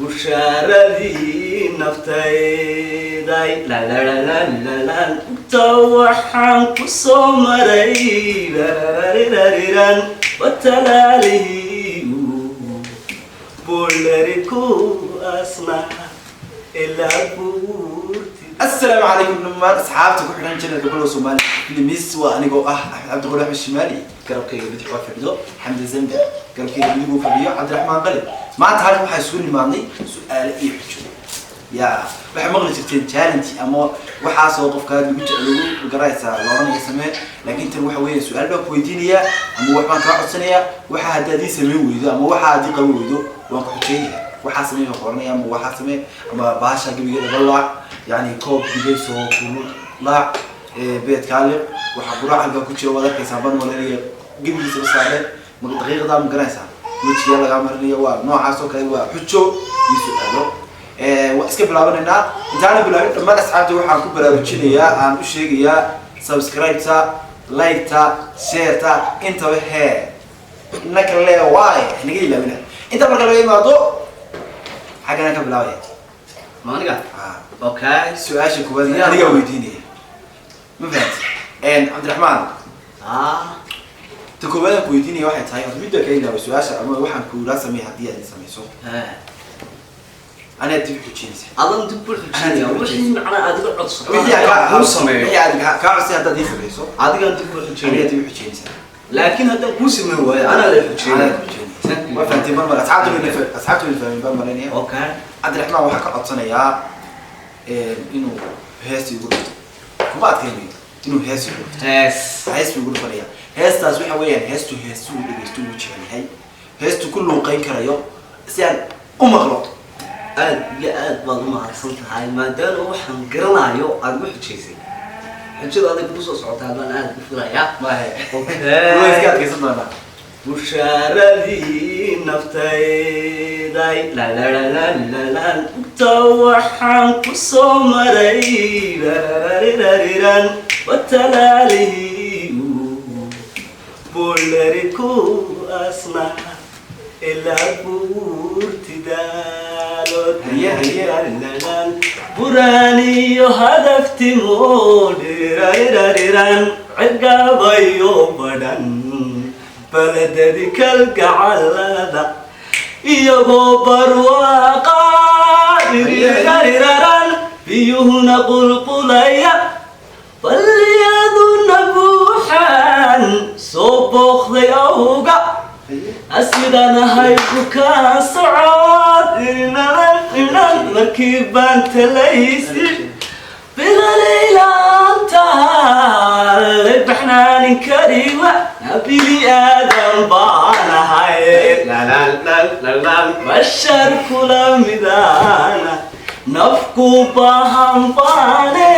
Bushaaradii naftayday, lalalalalala, ta waxaan ku soo maray, larariraran, watalaalihi bullari ku asna ilaa buurti. Asalaamu calaykum dhammaan asxaabta ku xidhan channelka Balow Soomaali Films. Waa anigoo ah Axmed Cabdiquli Axmed Shimaali. Garabkayga bidix waa fadhido Xamdi Zambe, garabkayga midig uu fadhiyo Cabdiraxmaan Qalin. Maanta halkan waxaa isugu nimaadnay su-aale iyo xujo. Ya waxay maqli jirteen challenge ama waxaasoo qofkaa lagu lagu garaysaa la odhanaya samee, laakiin tan waxa weeye su-aal baan ku weydiinayaa ama wax baan kaa codsanayaa. Waxa haddaad ii samayn weydo ama waxa haddii qaban weydo, waan ku xujeynaya. Waxaa samee baan ku oranaya, ama waxaa samee, ama bahasha gebigeeda balaac, yani koob bigaysoo kulul laac, beedkaa liq, waxa quraac halkaa ku jira waad arkaysaa ban malanaya gebigiisaba saareen daqiiqadaa, ma garanaysaa, wejigaa lagaa marinaya. Waa noocaas oo kale, waa xujo iyo su-aalo. Waa iska bilaabanaynaa. Intaana bilaabin, dhammaan asxaabta waxaan ku baraarujinayaa, aan u sheegayaa subscribe-ta, like-ta, share-ta, intaba hee naka le waay naga ilaawina. Inta marka laga imaado, xaggana ka bilaabaya. Maaniga? Ah. Okay. Su-aasha koowaad anigaa weydiinaya, ma fahanti, Cabdiraxmaan? Ah. Ta koowaad aan ku weydiinaya waxay tahay, horta midda ka ilaaway su-aasha ama waxaan kuula sameeyay, haddii aad samayso anigaa dib xujinaysa. Adan dib ku xujinaya wixii macnaa aad iga codsato. Wixii aan kuu sameeyo. Wixii aad kaa codsay haddaad ii samayso, adigan dib ku anigaa xujinaya. Dib xujinaysa. Laakiin haddaan kuu sameyn waayo, anaa la xujinaya. Anaa xujinaya. Waa fahanteen mar mar, asxaabta wayna fahmeen baan malaynaya. Okay. Cabdiraxmaan waxaa ka codsanayaa inuu hees igu dhufto. Kuma adkaynayo inuu hees igu dhufto. Hees? Hees buu igu dhufanaya. Heestaas waxa weeyaan heestu heestuu dhegeysto uu jecel yahay, heestu ku luuqeyn karayo si aan u maqlo. Aad iyo aad baad u mahadsan tahay, maadaama waxaan garanayo aad igu xujaysay. Xujada adag kugu soo socotaa baan aad u filayaa. Mahe. Okay. Waa iska adkaysan doonaa. Bushaaradii naftayday, lalalalalala, ta waxaan ku soo maray, larariraran, watalaalihi bullari ku asna ilaa buurtidaalood. Haye, haye. Buraaniyo hadaftimo dhirariraran, cigabayo badhan, baladadi kalgacalada iyagoo barwaaqa, dhirariraran, biyuhuna qulqulaya, balliyaduna buuxaan, soo booqday awga, sidaan ahay bukaan socod inan inan, markii baan talaysi bilalilaanta baxnaanin kariwa, bili aadan baan ahay, bashar kula midaana, nafku baahan baane,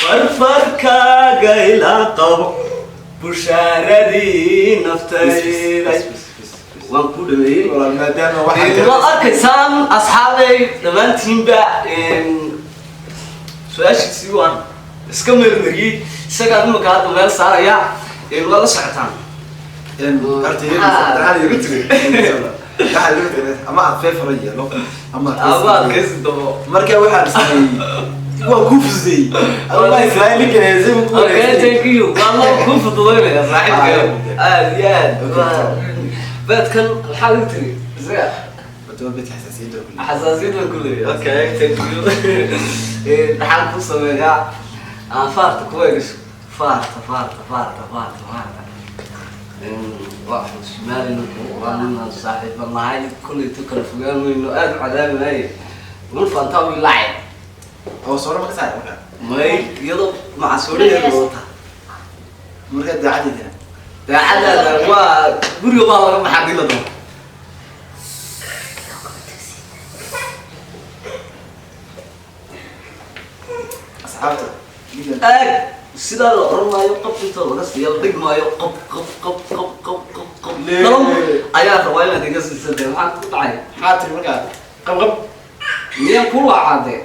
farfarkaaga ila qabo, bushaaradii naftayda. Waan ku dhameeyey. Walaal, maadaama waxaa Waad arkaysaan asxaabay dhammaantiinba, su-aashiisii waan iska meelmariyey, isagaa imika hadda meel saaraya. Waa la socotaan. Waxaa igu tiri ama aad feefara yeelo ama ama adkaysi dabo. Marka waxaan sameeyey waa ku fududeeyey. Allah Israa'iil ninkan heesay buu ku Okay. wareegay. Thank you, waa la ku fududeynaya saaxiibkayo aad iyo aad. Beedkan maxaa igu tiri isaga? Wato bit xasaasiyadda oo kulli. Xasaasiyad baan ku leeyahay. Okay, thank you. Maxaan ku sameeyaa? Aan faarta ku eegiso, faarta, faarta, faarta, faarta, faarta. Waa Shimaali, waa ninaan saaxiiba nahay, kullayto kala fogaan weyno, aad u cadaabi maaye, mun faantaa wi lacay. Oo sooro ma ka saaray marka? May, iyadoo macasuuradeeda wata. Marka daacadeedana? Daacadaada waa guriga baa laga baxaa dila doona. Asxaabta ninkan Aag sidaa la oran maayo, qab inta laga siiya la dhig maayo, qab qab qab qab qab qab qab dalam ayaa rabaa inaad iga siisa. Dee maxaa ku dhacay? Maxaa tiri markaa? Qab qab. Miyaan ku laacaa? Dee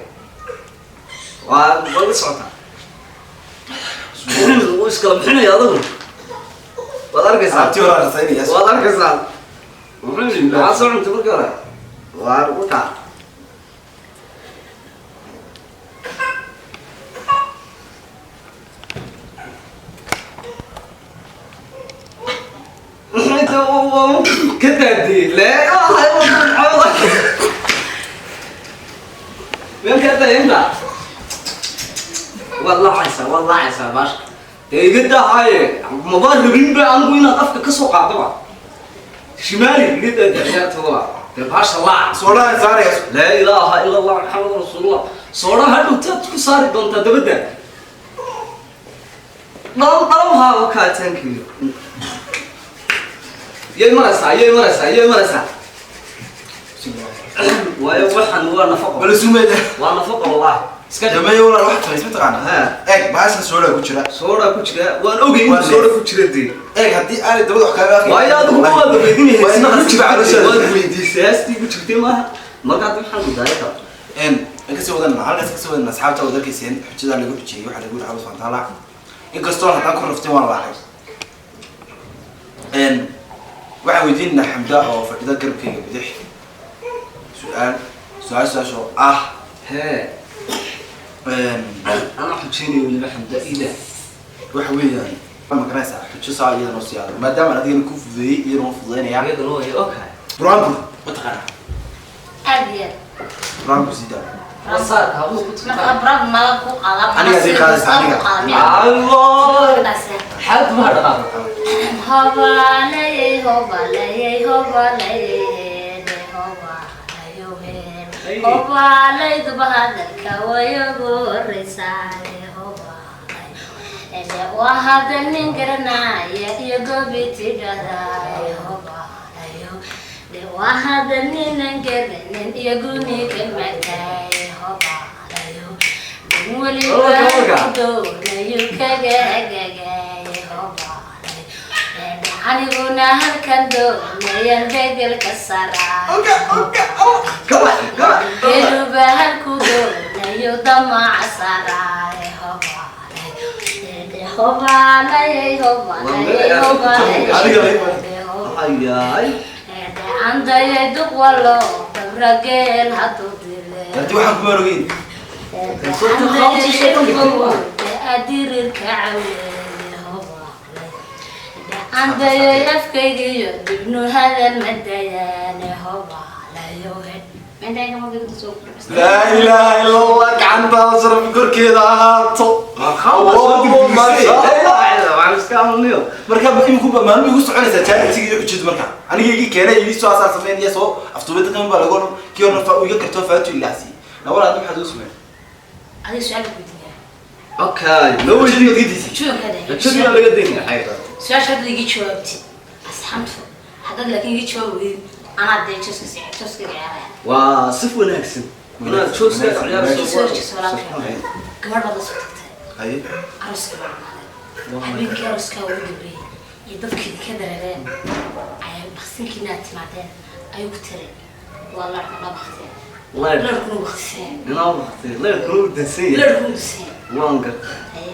waa la socotaa, wuu iskala bixinaya. Adigu waad arkaysaa. Alaabtii hore aan rasaynaya. Waad arkaysaa. Muxuu yidhi? Maxaa soo cuntay markii hore? Waa wakaa. Ka daadiyey. Laa ilaaha illa Allah Muxammad. Meel ka daayinta. Waad laacaysaa, waad laacaysaa baasha. Dee iga daahaye, maba rabin ba anigu inaad afka ka soo qaadaba. Shimaali iga daa todoba. Dee baasha laac. Soodhaha saaraya. Laa ilaaha illa Allah Muxammad rasuulullah. Soodhaha hadhowtaad ku saari doontaa dabadda. Dhal dhal haa wakaa, thank you. Yay maraysaa, yay maraysaa, yay maraysaa. Waayo waxaan waa nafaqo. Bal sumeeda. Waa nafaqo wallahi. Iska dhig. Jameeyo walaal, waxaad fariis ma taqaanaa? Ha. Eeg, baashan soodhaa ku jira. Soodhaa ku jira, waan ogay Waa inuu soodha neef. ku jira dee. Eeg, haddii aanay dabada wax kaaga arkin. Waayo adigu waad weydiinaysaa. Waa inaad ku jirtay, calooshaada. waad weydiisay, heestii ku jirtay maaha. Marka hadda maxaan ku daaya kala? Aan kasii wadana, halkaas kasii wadana. Asxaabta waad arkayseen xujadaa lagu xujiyey, waxaa lagu yihi xabad fantaala. Inkastoo haddaan ku raftay waan laacay. Waxaan weydiinaynaa Xamda oo fadhida garabkayga bidix su-aal, su-aashaas oo ah Hee. Anaa xujeynayo weliba Xamda ila. Waxa weeyaan, ma garanaysaa xujo saa iyada noo siyaado, maadaama aan adigana ku fududeeyey, iyadana waan fududeynaya. Iyadana way okay. Buraanbur ma taqaanaa? Aad iyo aad. Buraanbur sii daa. Wasaarka habuu ku Marka tukaa. brag mala ku qaada. Aniga sii qaadaysa, aniga. Allah. Xaad ma dhaqaaqo. Hobalayey, hobalayey, hobalayey, hobalayo, hobalayduba hadalka way ugu horeysaa. Hobalay waa hadal nin garanaya iyo gobi tidhahdaay. Hobalayo waa hadal ninan garanin iyo guni ka magtaay. Hobalayo nin weliba doonayo kaga agagaay. Hobalay aniguna halkan doonayan bedelka saraa. Geluba halku doonayo damaca saraay. Hobalay, hobalay, hobalay, hobalay. Hayaay. Andayay duq walo dabrageel hadduu dile. Haddii waxaan kuma ogeyn. Adirirka cawleeye, hobalay. Andayay afkaygiyo dibnu hadal madayaane. Hobalayo. Laa ilaaha ila Allah, gacantaada sharaf korkeeda ahaato. Marka iminku maalmo igu soconaysaa challenge iyo xujadu. Marka aniga igi keenay igi soo asaar sameynaya soo aftuubay dadkan baa lagu odhan kii horna fa iga kartoo faatu ilaasi nawal. Aad maxaad u sameyn? Adiga su-aal ku weydiinaya. Okay, no xujadu weydiin. Gadiisa. Xujadu waa laga daynaya xayra. Su-aasha hadda iga jawaabtid asxaabtu, haddaad laakiin iga jawaab weydid, anaa dee joska joska ciyaaraya. Waa sif wanaagsan inaad jooska ciyaarso. Soo horjeeso walaalka, gabadh baad la soo tagtay. Haye. Arooska baa dhamaaday, habeenkii arooskaa ugu dambeeyey iyo dadkii idinka dareereen ayaa baksinkiina aad timaadeen ayuu ku tiray waa larka la bakteen. Leer. Larkuna baktiseen. Inaa waqti leerkuna u dansan yahay. Larkuna dansan. Waan gartay. Haye.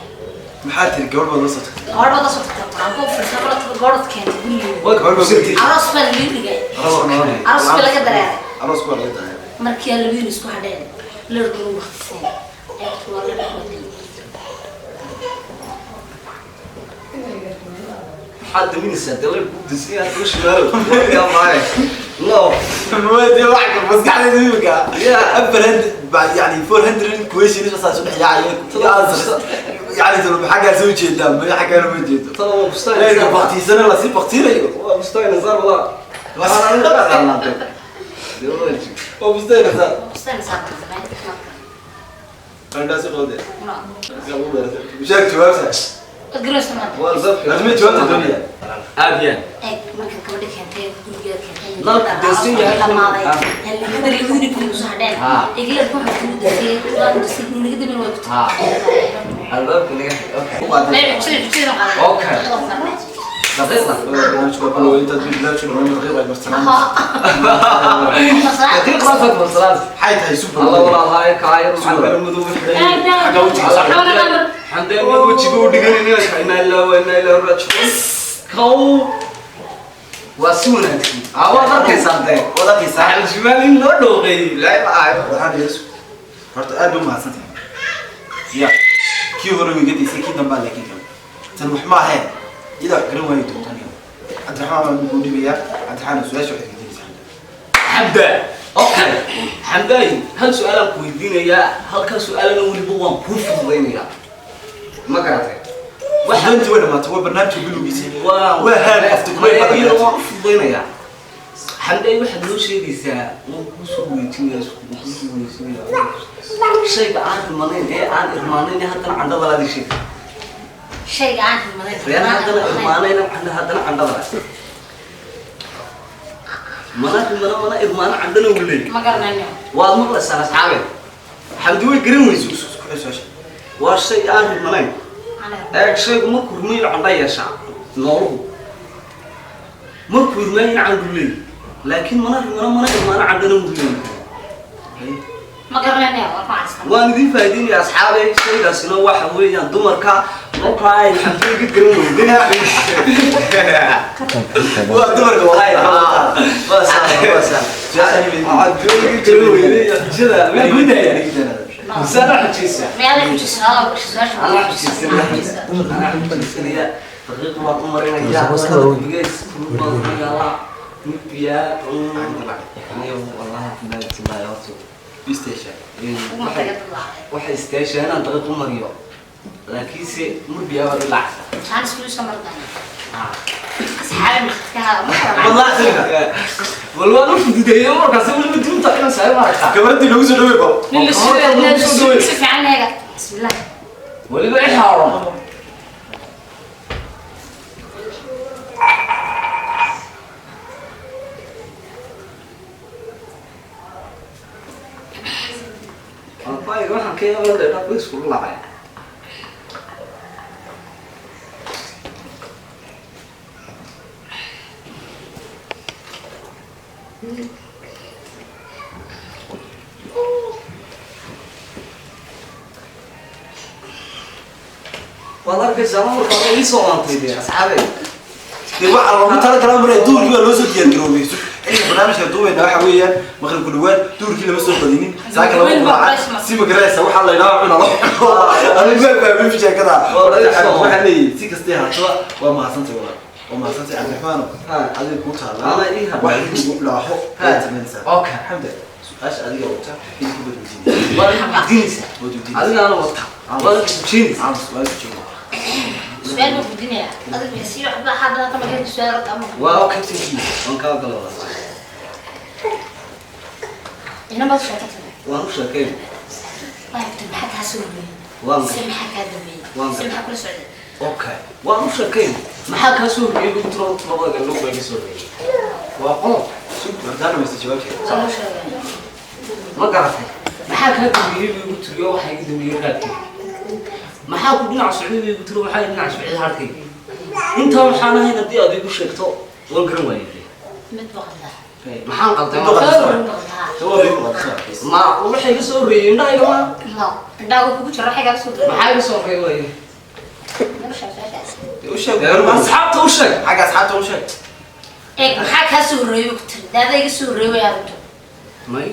Maxaa tiri? Gabadh baad la soo tagtay. Gabadh baad la soo tagtay, quraanka u furtay, gabadh gabadh keentay gurigeeda. Waa gabadh baa gursatay. Aroos baa laga dhigay. Aroos baa laga dareeray. Aroos baa laga dareeray. Markii aan labadiina isku hadheen larkuna baktiseen ayaa ku waa la dhaqmay. Maxaad daminaysaa? Dee leerku u dansan yahay duu shimaalo waa maaye no. Mawadii wax ka maskaxdayda imika Yeah. 400 yani 400 questions saas u dhex yaacaya answers yani tolo xaggaa soo jeedaa ma xaggaa ma jeedo. Tala waa bustaan. Leerka baktiisana lasii baktiinayo. Waa bustaan nasaar walaa. Waa bustaynaysaa. Baktiseen saabtan Andhaasi qowde sheeg jawaabta. Waad garanaysaa maanta. Waa albaabka. Adma jawaabta doonaya. Aad yaan. Eeg, marka gabadha keentay gurigeeda keentay. Nalka dansan yahay. Dhamaaday laga daray labadiina guriga kusoo hadheen. Ah. Egleerka waxaa kugu dasay waa dasay naga damin waa ku Ah. Albaabka naga xig. Okay. Okay. Daqiiqda. Barnaamijka waa balow intaad barnaamijka dhammaan daqiiq ay marsanaan. Daqiiqda fad masalaad. Maxay tahay super? Allah walaalhaay kaayar maxaa madow xidhay. Xagga wejiga. Xamdeen wejiga u dhiganayna inna ilaahi wa inna ilaihi raaji'uun. Kow waa si wanaagsan. Ah, waad arkaysaa dee. Waad arkaysaa. Axmed Shimaal in loo dhooqeeyey laa ilaaha. Waxaan yeesu horta aad bay umahadsantahay ya kii hore way gadaysay, kii dambaa laakiin kale tan wax ma aheen, iyadaa wax garan waayi doontaan. Cabdiraxmaan baan kuu dhibayaa. Cabdiraxmaan, su-aasha waxaad weydiinaysaa Xamda. Okay, Xamdaay, hal su-aalaan ku weydiinayaa. Halkaa su-aalana weliba waan kuu fududaynayaa, ma garatay? Waxaanti way dhamaatay, waa barnaamijka bilowgiisii. Waa Waa hand of the great. Iyada waan u fududaynayaa. Xamdaay, waxaad noo sheegaysaa, waan kuu soo weydiinayaa, waan kuu soo weydiinayaa, shayga aan irmanayn ee aan irmaanayn ee haddana candhada laadi sheeg. Shayga aan irmanayn. Reer haddana irmaanayna haddana candhada laadi, mana irmana, mana irmaano, candhana uu leeyahay. Ma garanayno. Waad maqlaysaan, asxaabe. Xamdi way garan weyso. Ku xil su-aasha. Waa shay aan rimanayn. Aan irmanayn. Eeg, shaygu markuu rumayo candha yeeshaa. Nooluhu markuu irmaayo candhu leeyahy, laakiin mana rimano, mana irmaano, candhana uu leeyahay. Ma garanayno, waa ku cadsan. Waan idin faa'iideynaya, asxaabe. Shaygaasina waxa weeyaan dumarka. Marka ay Xamdi ka garan weyday. Waa dumarka, wallahi. Waa saa, waa saa. Su-aasha Xamdi ka garan weyday xujada ma gudaya misaana xujaysa. Miyaad xujisan? Adaa su-aasha. Anaa xujaysanaya, anaa xujaysanaya. Daqiiq baan u marinayaa, bigays baan ku yaalaa, mid biyaa aniga, wallahi billahi tallahi, horta Isteesha. Uma taga dalaacay. Waxay istaashaa inaan daqiiq u mariyo, laakiinse mur biyaa baa dilacsa. Jaanis kuu soo mardaana. Asxaabi makhadkaha ma Wallahi. Wal waan u fududeeyey markaas weliba dunta inaan saayo maaragtaa. Gabadhii lagu soo dhawey ba. Nin la sugayo si fiican eega. Bismillah. Weliba ixaaron. Albayga waxaan ka yaabaa inay dhaqan iskugu lacay. Waad arkaysaa, marka hore ii soo aantay dee, asxaabey. Dee waxaa loogu talagalaa maraya duurkii baa loo soo diyaar garoobay. Xilliga barnaamijka duubayna waxa weeyaan maqrib ku dhawaad. Duurkii lama soo qadinin, saaka lama quraaca, si ma garanaysa waxaa la yidhaha cuna loo cuno. Anigu ma fahmin sheekada. Waxaa leeyahay, si kastay ahaataba, waa mahadsantay walaal, waa mahadsantay Cabdiraxmaano. Adiga kuu taallaa. Ana ii hadlay. Wax lagu dhaaho ayaad samaynaysaa. Okay. Xamda, su-aasha adiga wata idinku badweydiinaysa. Waad weydiinaysaa. Waad weydiinaysaa. Adigaana wata, waad weydiinaysaa. Aamus, waa isku jooga. Su-aal baan weydiinayaa. Adiga si waxba hadda kama garan su-aal ama. Waa okay, thank you, waan kaa ogolaadaa. Ina baad sheekatay. Waan u sheekay. Waagta maxaa kaa soo horreeyay? Waan Se maxaa kaa dambeeyay? Waan Se maxaa kula socday? Okay, waan u sheekay. Maxaa kaa soo horreeyay? Lagu tiro labada galloo baa iga soo horreeyay, waa qodob. Haddaan dhamaysto jawaabteeda. Waa loo sheegay. Ma garatay? Maxaa kaa dambeeyey buu igu tiriyo, waxaa iga dambeeyey raadkay. Maxaa ku dhinac socday buu igu tiro, waxaa dhinac socday harkay. Intaa waxaan ahayn haddii aad igu sheegto, waan garan waayay. Mid buu qaldaa. Maxaan qalday? Mid buu qalday. Mid buu qaldaa. Jawaab igu qabso. Ma waxa iga soo horreeyay indhahayga ma No, indhahaaga kugu jira, waxay kaaga soo horreeyay. Maxaa iga soo horreeyay waaye? Nolosha su-aashaas. U sheeg. Asxaabta u sheeg. Xagga asxaabta u sheeg. Eeg, maxaa kaa soo horreeyay buu ku tiri? Daada iga soo horreeyay way aragto. May,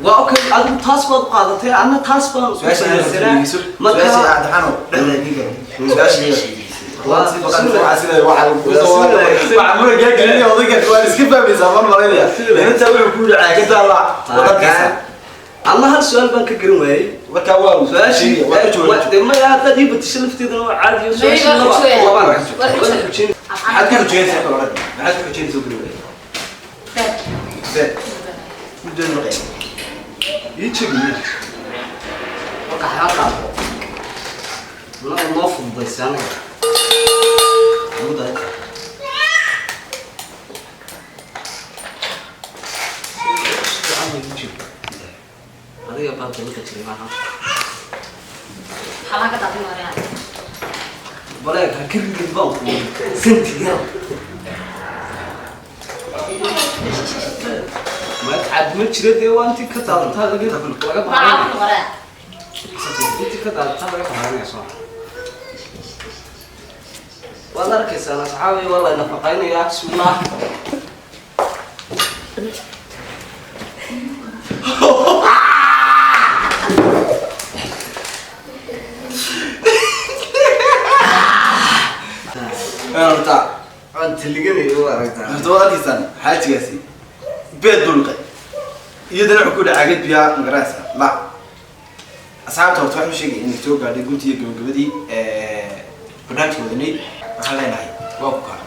waa okay, adigu taas baad u qaadatay, anna taas baan u Su-aasha inaad fahansanaa. weydiiso. Marka Su-aasha Cabdiraxmaano dhexda idiin galo. Su-aasha inaad weydiisay. Waa Si baqan waxaa sida waxaa lagu soo waxaa murankaa gelinaya odayga, waa iska fahmaysaa baan malaynaya. Inta wuxuu ku yidhi caagadaa la wadankiisa. Anna hal su-aal baan ka garan waayey. Marka waa su-aashii waa ku jawaab. Dee maya, haddaad ii batisho lafteedana waa caadi. Su-aashii Waa laba xujooya. labaan Waa waan xujooya. xujin. Maxaad ku xujeynaysaa kala odhan? Maxaad ku xujeynaysaa oo gari waayey? Beer. Beer. Muddo noqday. Ii jebiye marka xaa qaado noo fududaysay anaga. Ugu daray. Fiican bay igu jebi. Adiga baa dalka jiray maaha? Xalaan ka daadin wareer. Baleeg ha ka ridin baan ku santi yar ma cad ma jira. Dee waa intii ka daadataa laga Waa baharanaya. caawin wareer. Intii ka daadataa laga baharanaya. Soo waad arkaysaan, asxaabay, waa la nafaqaynayaa. Bismillah. Horta Cod. Waan tiliganay, u aragtaa. Horta waad arkaysaan xaajigaasi beed dulqay, iyadana wuxuu ku dhaca caagad biyaa, magaranaysa la. Asxaabta horta waxaan u sheegay inay soo gaadhay guntii iyo gabagabadii barnaamijka wadanay. Waxaan leenahay waa ku kaa.